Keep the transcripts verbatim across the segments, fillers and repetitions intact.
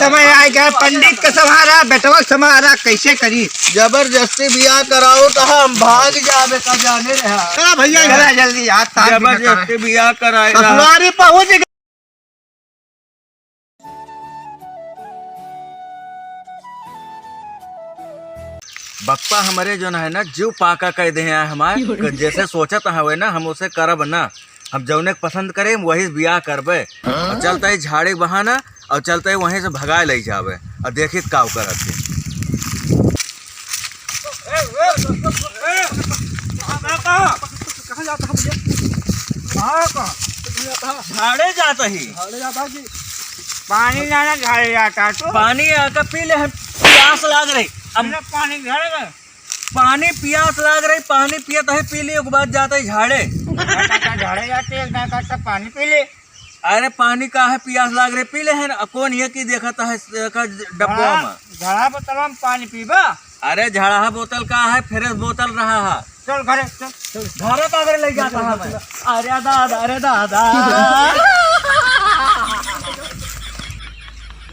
समय आइगा, पंडित का संभारा, बेटवा का संभारा, कैसे करी? जबरदस्ती बियाह कराओ तो हम भाग जाबे का जाने रहा। चला भैया, चला जल्दी, आज तार भी ना जबरदस्ती बियाह कराए रहा। ससुरारी पहुँच गए। बप्पा हमरे जौन है ना, जीव पाका कइ देहे हैं हमार, कि जैसे सोचत हवे ना, हम उसे करब ना। हम जौने के पसंद करे, वही से बियाह करबे। और चलता है झाड़े बहाना, और चलता है वहीं से भगाए लई जाबे। और देखित का करत है। कहाँ जाता है भैया? कहाँ, कहाँ? झाड़े जाता ही। झाड़े जाता है जी। पानी लाना झाड़े जाता है तो। पानी आके पी ले, हम प्यास लाग रही। अब हमने पानी झाड़े में। पानी पियास लाग रही, पानी पियत है, पी ली, ओके बाद जाता है झाड़े। ना काका झाड़े जाते हैं, ना काका पानी पी ले। अरे पानी का है, पियास लाग रही, पी ले है ना। कौन ये की देखत है, का डब्बा में? घड़ा बोतल में पानी पीबा? अरे झाड़ा बोतल का है, फ्रेश बोतल रहा है। चल घरे, चल, चल। घरे का घरे ले जाता है मैं। अरे दादा, अरे दादा।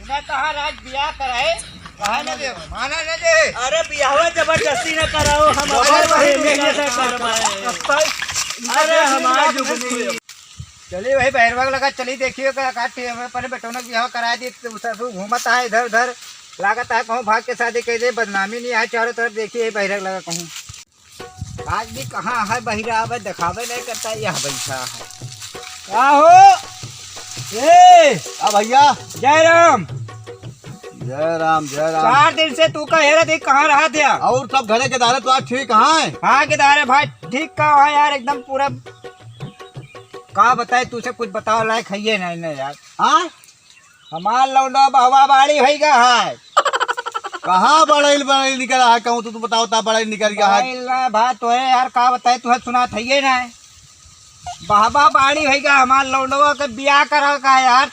मैं कहा राज बियाह कराए, कहा न दे, माना न दे। अरे बियाहवा जबरदस्ती न कराओ, हम जबरदस्ती अपने बहिन नहीं। का करवाए। अरे हमारे जुगनी। चलिए भाई, बहिरवा लगा, चलिए देखिए का, का टे-, अपने बेटौना के बियाह करा दी, तो ससुर घूमत है इधर उधर, लागत है कहूँ भाग के शादी कर दे, बदनामी नहीं आए चारों तरफ। देखिए बहिरवा लगा कहूँ। आज भी कहाँ है बहिरा, अब दिखावे नहीं करता, यह बैठा है। आहो, ए, आ भैया। जय राम। जय राम, जय राम। चार दिन से तू का हेरा देख, कहाँ रहा था? और सब घरे के दारे तो आज ठीक है। हाँ, के दारे भाई ठीक का है यार, एकदम पूरा। का बताए, तुझसे कुछ बताओ लायक है ये नहीं, नहीं यार। हाँ? हमार लौंडा बहवा बाड़ी होई गा है। कहाँ बड़ैल, बड़ैल निकला है? कहूँ तो तू बताओ, ता बड़ैल निकल गया है। बड़ैल ना भा, तोहे यार का बताए, तुहे सुना था ये ना। बहवा बाड़ी होई गा, हमार लौंडवा के बियाह करा का यार।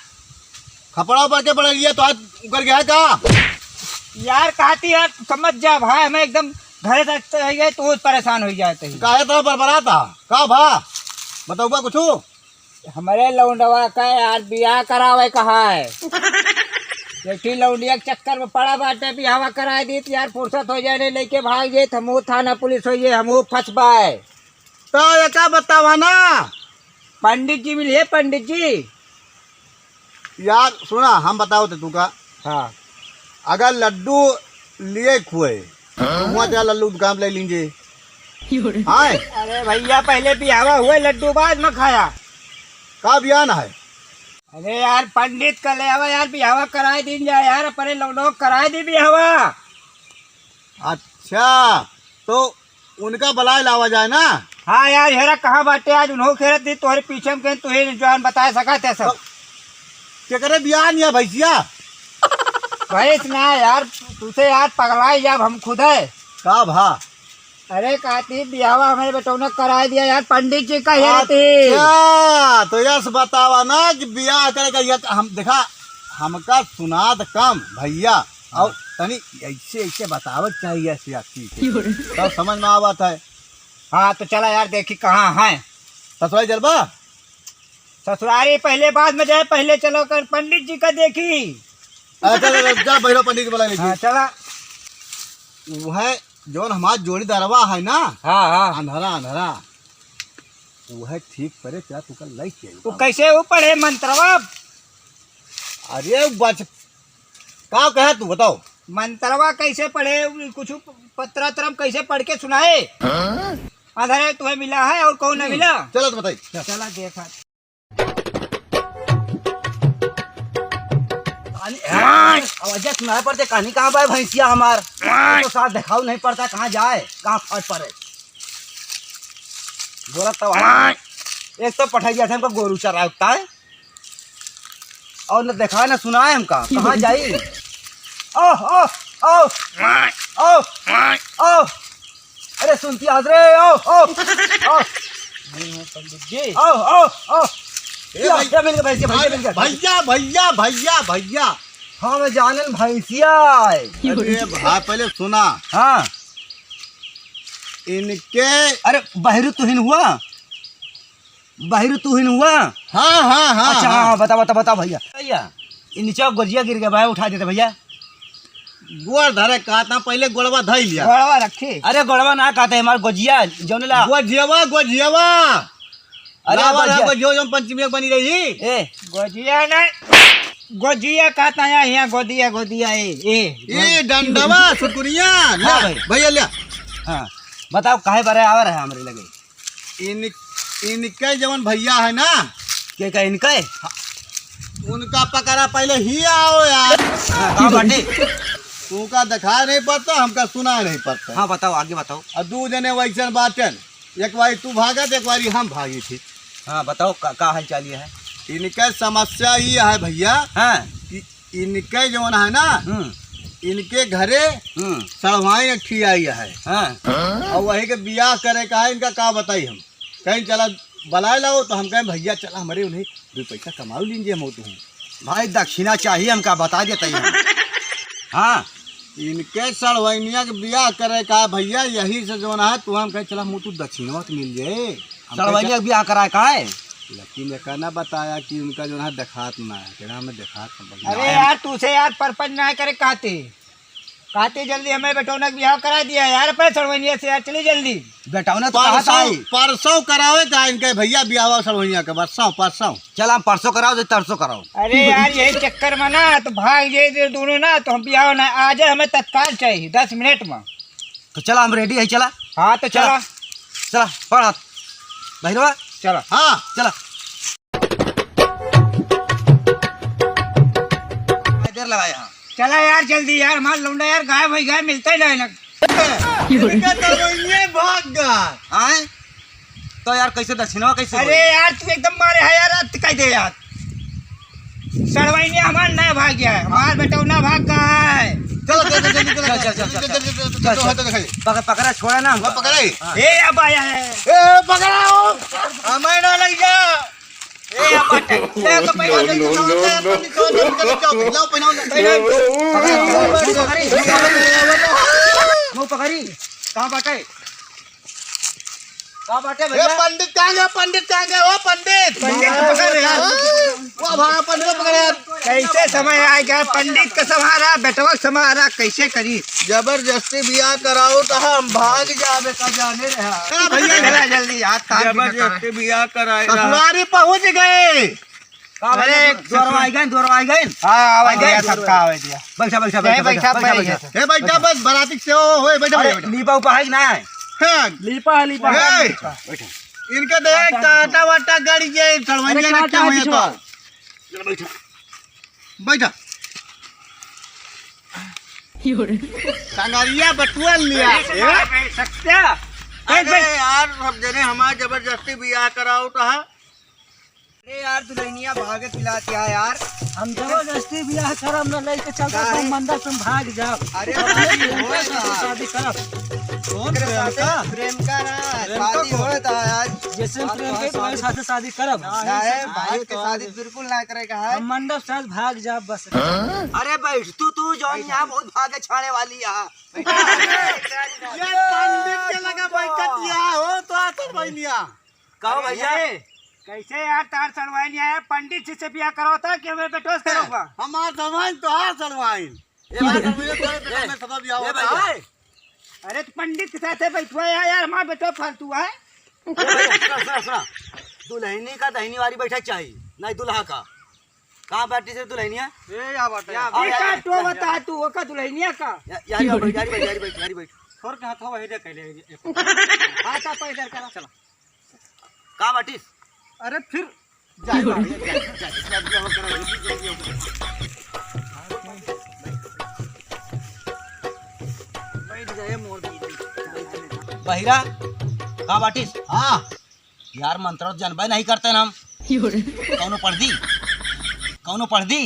खपड़ा पर के बड़ैलिया तो आज उकर गया है का? यार कहती यार, समझ जा भाई, हमें एकदम घरे तक तो है, तो परेशान हो जाते हैं। काहे तो बरबराता? का भा? बताऊबा कुछू? हमरे लौंडवा का यार बियाह करावे कहा है। एक ठे लौंडिया के चक्कर में पड़ा बाटे, बियाहवा कराए दी तो यार फुर्सत हो जाए, लेके भाग जाए, हमहू थाना पुलिस हो जाए, हमहू फंसबाए। तो ये का बतावा ना? पंडित जी मिलिए, पंडित जी। यार सुना, हम बताओ थे तू का। हाँ। अगर लड्डू लिए खुए, तो हुआ जा लल्लू दुकान ले लीजिए। हाँ। अरे भैया, पहले बियाहवा हुए, लड्डू बाद में खाया। का बियाह ना है? अरे यार, पंडित का ले आवा यार, बियाहवा कराए दीन जाए यार, अपने लौंडो कराए दी बियाहवा। अच्छा, तो उनका बलाए लावा जाए ना। हाँ यार, हेरा कहाँ बाटे, आज उन्हों खेरत दी, तोहरे पीछे में कहीं तुहे जौन बताए सकत है सब। तो केकरे बियाह निया भैंसिया? भैंस ना यार, तुसे यार पगलाई जाब हम खुद है। का भा? अरे काती बियाहवा हमरे बेटौना कराए दिया यार, पंडित जी का हेरती। अच्छा, तो यस बतावा ना कि बियाह करे का ये हम देखा, हमका सुनात कम भैया, और तनी ऐसे, ऐसे बतावत चाहिए ऐसी आदमी के। तब समझ में आवत है। हाँ, तो चला यार, देखी कहाँ है। ससुराल जलबा? ससुरारी पहले बाद में जाए, पहले चलो कर पंडित जी का देखी। अच्छा, चल, चल, जा, भैरव पंडित जी बुला लीजिए। हाँ, चला। वह जौन हमार जोड़ीदारवा है ना, हाँ, हाँ। अंधरा, अंधरा, वह ठीक परे, क्या तू कल लई के वो आइबा। कैसे वो पढ़े मंत्रवा? अरे बच, का कहा तू बताओ? मंत्रवा कैसे पढ़े? कुछ पत्रा तरम कैसे पढ़ के सुनाए? हाँ? अंधरे तुम्हें मिला है और कौन नहीं मिला? चलो तो बताइए। चला देखा। कहानी, आवाज सुनाई पड़ते, कहानी कहाँ बा भैंसिया हमार? तो साथ दिखाऊ नहीं पड़ता, कहाँ जाए, कहाँ फट पड़े। बोला तब हम एक तो पठाई गया था हमको गोरू चरावता है, और न दिखाए न सुनाए हमका, कहाँ जाई? ओ, ओ, ओ, ओ, ओ। अरे सुनती आज रे, ओ, ओ, ओ। पंडित जी। ओ, ओ, ओ। ए या, भाई, या मिल गया भैंसिया, भैया मिल गया। भैया, भैया, भैया, भैया। हाँ, मैं जानन भैंसिया है। अरे भाई, पहले सुना। हाँ। इनके अरे, बहिरू तुहिन हुआ? बहिरू तुहिन हुआ? हाँ, हाँ, हाँ, अच्छा, हाँ, हाँ। हाँ, बता, बता, बता भैया। भैया, ई नीचे गोजिया गिर गया भाई, उठा देते भइया। गोड़ धरे कहता, पहिले गोड़वा धइ लिया। गोड़वा रखे। अरे गोड़वा ना कहते, हमार गोजिया, जौन ला। गोजियावा, गोजियावा। अरे लावा, गोजिया। लावा, जो, जो पंचमी के बनी रही। ए। गोजिया ना, गोजिया कहता है यहाँ, गोदिया, गोदिया, ए, ए। ए, डंडवा, सुकुनिया, हाँ ले, भाई। भइया ले। हाँ, बताओ काहे बरे आवा रहे हमरे लगे? इन, इनके जवन भइया है ना। के का इनके? उनका पकड़ा पहिले ही आओ यार। हाँ, का बाटे? तुमका दिखाई नहीं पड़ता, हमका सुनाई नहीं पड़ता। हाँ, बताओ, आगे बताओ। और दू जने वैसन बाटेन, एक बारी तू भागत, एक बारी हम भागी थी। हाँ, बताओ, का, का हाल चाल ये है? इनके समस्या ये है भइया, हाँ। कि इनके जवन है ना, हम्म। इनके घरे हम्म। सड़वाइन एक ठियाई है। हाँ। और वही के बियाह करे का है, इनका का बताई हम? कहीं चला बलाए लाओ, तो हम कहें, "भइया, चला हमरे उन्हें दो पैसा कमाऊ लीजिए, हम तो हूँ।" भाई, दक्षिणा चाहिए हमका, बता देते हैं। हाँ। इनके सड़वैनिया के बियाह करे का है भइया, यही से जौन है, तू हम कहे, "चला, हम तू दक्षिणवा के मिल जाए।" हम कहे, सड़वैनिया के बियाह कराए का है? लेकिन ये कहना बताया कि उनका जौन है, देखात ना है, कहना हमें देखात ना, बढ़िया अरे है। यार, तू से यार, परपंच ना करे कहते। कहते जल्दी हमें बेटौना के बियाह करा दिया यार, अपने सड़वैनिया से यार, चली जल्दी। बेटौना तो कहा था परसों, ही। परसों करावे का इनके भइया बियाहवा सड़वैनिया के, परसों, परसों। चल, हम परसों कराओ, तो तरसों कराओ। अरे यार, यही चक्कर में ना, तो भाग जाए ये दोनों ना, तो हम बियाह ना, आज हमें तत्काल चाहिए, दस मिनट में। तो चला, हम ready है, चला। हाँ, तो चला। चला। चला, पढ़ हाथ। भैरवा। चला। हाँ। चला। देर लगाया। चला यार, जल्दी यार, हमार लौंडा यार गायब हो गया, मिलता ही नहीं ना। इनका तो वही भाग गया। आए? तो यार, कैसे दक्षिणवा कैसे अरे होई? यार, तू एकदम मारे है यार, अत कह दे यार। सड़वैनिया हमार ना भाग गया है, हमार बेटौना भाग गया है। चलो, चलो, चलो, चलो, चल, चल, चल, चल। चलो, चलो, चलो, चलो, चलो, चलो। पकड़, पकड़ा, छोड़ा ना हमको। पकड़ा ही। हाँ। ए, अब आया है। ए, पकड़ा हो। हमें ना लग जा। ए, अब आटे। ले, तो पहले no, no, no, no। लाओ, पहनाओ, पहनाओ। पकड़ी, पकड़ी। वो पकड़ी। कहाँ बाटे? का बाटे ए, भैया? पंडित कहाँ गए? पंडित कहाँ गए? ओ पंडित! पंडित पकड़ यार। वाह भाई, पंडित पकड़ यार। कैसे समय आए गया? पंडित का समारा, बेटवा का समारा, कैसे करी? जबरदस्ती बियाह कराओ तो हम भाग जाबे का जाने रहा। चला भैया, चला जल्दी, हाथ कान की जबरदस्ती बियाह कराए रहा। ससुरारी पहुँच गए। का अरे, भैया, एक द्वारवा आई गए, द्वारवा आई गए। हाँ, आवाज आ गया, गए, सबका आवाज दिया। बैठा, बैठा, जय बैठा, बैठा, बैठा, बैठा, बैठा। बैठा। ए, बैठा, बस, बराती से हो, हो, बैठा, अरे, बैठा, बैठा। लीपा उपा है कि ना है? हाँ। लीपा है, लीपा है। ए, बैठा। इनका तो एक काटा वाटा गाड़ी के सड़वैया अरे, ना काटा क्या है हुआ पिछवा? तो? चलो, बैठा। बैठा। यो रे। टंगरिया बटुआ लिया। अरे, सत्या। बैठ, अरे बैठ। यार, सब जने हमार जबरदस्ती बियाह कराओ तो है। अरे यार, दुल्हनिया भागे पिलात या यार। हम जबरदस्ती बियाह करब न, लइके चलते काहे? तुम मंडप से भाग जाओ। अरे अपने भाई, प्रेम होए के साथे ना। शादी करब। कौन एकरे प्रेम साथे का? प्रेम का ना, प्रेम का शादी कौन? होए था यार। जैसे हम प्रेम के, तुम्हारे साथे शादी करब। ना, ना है, आज भाई के तो शादी बिल्कुल ना करे का है। हम मंडप से आज भाग जाब बस। अरे बैठ तू, तू जौन यहाँ बहुत भागे छाड़े वाली है। ये पंडित के लगे बैठत या हो तो आतर बनिया। कहो भैया। अरे, कैसे यार, तार सड़वाइन आया, पंडित जी से बियाह कराओ था कि हमें बेटोस हैं, करोगा? हमार सड़वाइन तो है सड़वाइन। ए, हमार सड़वाइन तो है, ए, बेटा, मैं सदा बियाह ए, होता भैया। है। अरे, तो पंडित के साथ है, बैठवा है यार, हमार बेटो फालतू है। ए, भैया, सुना, सुना, सुना। दुल्हनी का दहिनी वाली बैठक चाहिए, नहीं दुल्हा का। कहाँ बैठी से दुल्हनिया? ए, या बाटे। या, या, या, या, टो या, बता या। तू, ओका दुल्हनिया का? या, या, या, बैठ, यारी बैठ, यारी बैठ, यारी बैठ। छोड़ के हाथ वही दे कहले, ये, ये। हाथ आप इधर करा। चला। का बाटिस? अरे फिर जा, जा, जा, जा, जा, जा, जा, जा, जा। बैठ जाए मोर बीच में। बहिरा, का बाटिस? हाँ। यार, मंत्र तो जानबे नहीं करते ना हम। कौनो पढ़ दी? कौनो पढ़ दी?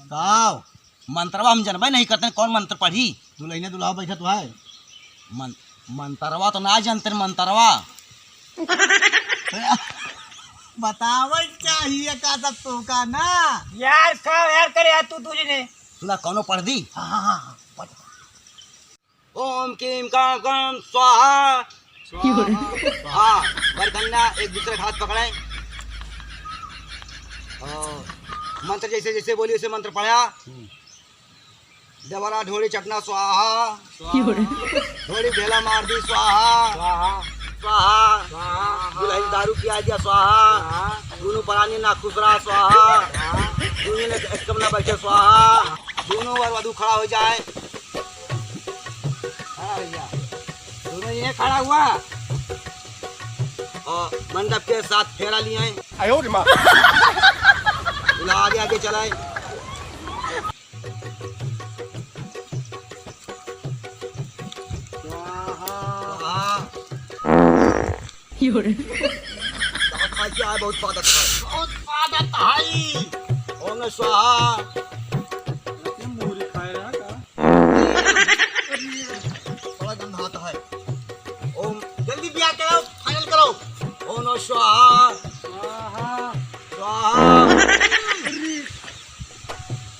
काव? मंत्रवा हम जानबे नहीं करते, कौन मंत्र पढ़ी? दुल्हनिया दुल्हा बैठत है। मन-, मंत्रवा तो ना जानते, मंत्रवा। बतावल चाहिए का सब तो का ना। यार, का यार करे यार तू, तू जी ने। सुना, कौनो पढ़ दी? हाँ, हाँ, हाँ, हाँ, पढ़। ओम क्लीं कं कं स्वाहा। स्वाहा। हाँ, वरकन्या एक दूसरे का हाथ पकड़े। और मंत्र जैसे जैसे बोली, वैसे मंत्र पढ़ा। हम्म। देवरा ढोड़ी चटना स्वाहा। स्वाहा। ढोड़ी ढेला मार दी स्वाहा। स्वाहा। स्वाहा। स्वाहा। दुल्हन दारू पिया दिया स्वाहा। स्वाहा। दोनों परानी ना खुश रहा स्वाहा। स्वाहा। दोनों ने एक कमना बैठे स्वाहा। दोनों वर वधू खड़ा हो जाए। हाँ भैया, दोनों ये खड़ा हुआ और मंडप के साथ फेरा लिए हैं। आयो रे माँ। बोला आगे आगे चलाए। स्वाहा। स्वाहा। बहुत फायदा है, बहुत फायदा है। बहुत फायदा है। ओम स्वाहा। ये मूरी खाए रहा का? बड़ा गंधात है। ओम, जल्दी बियाह कराओ, final करो। ओम नमः स्वाहा। स्वाहा। स्वाहा।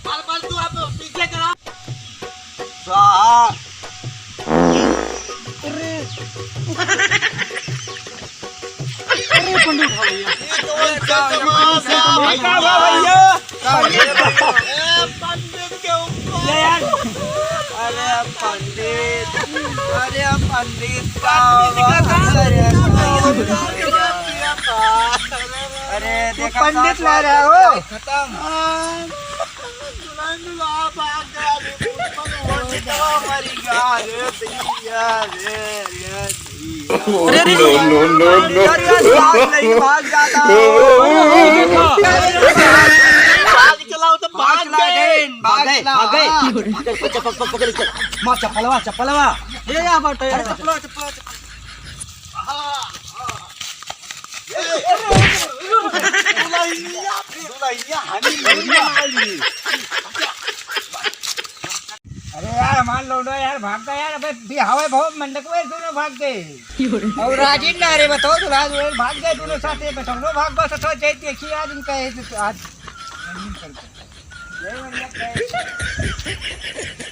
बार बार तू आप पीछे करा। स्वाहा। अरे। अरे पंडित हो भैया। ये तो ऐसा तमाशा। का हुआ भैया? ए, पंडित के ऊपर। ले यार। अरे पंडित, अरे पंडित का पंडित का हुआ? अरे, अरे देखा पंडित ला रहा हो। खत्म। दुल्हन दुल्हा भाग गया, अरे दुश्मन हो गया। मर गया, अरे भैया, अरे, अरे, अरे। अरे, अरे, no, no, no, no। अरे, अरे, भाग नहीं, भाग जाता। भाग चलाओ तो भाग गए। भाग गए, भाग गए। चल, चल, चल, चल, चल। मार चप्पलवा, चप्पलवा। ये यहाँ पर अरे, चप्पलवा, चप्पलवा, चप्पलवा। दुल्हनिया, दुल्हनिया, honeymoon में आ गई। अरे यार, हमार लौंडा यार, भाग गया यार। अबे, बिहावे बहुत मंडक में दोनों भाग गए। और राजी ना रे, बताओ, तो राज भाग गए दोनों साथ, ये बताओ, लो भाग बस, अथवा जय देखिए आज इनका, ये तो आज honeymoon करके। जय बढ़िया, जय।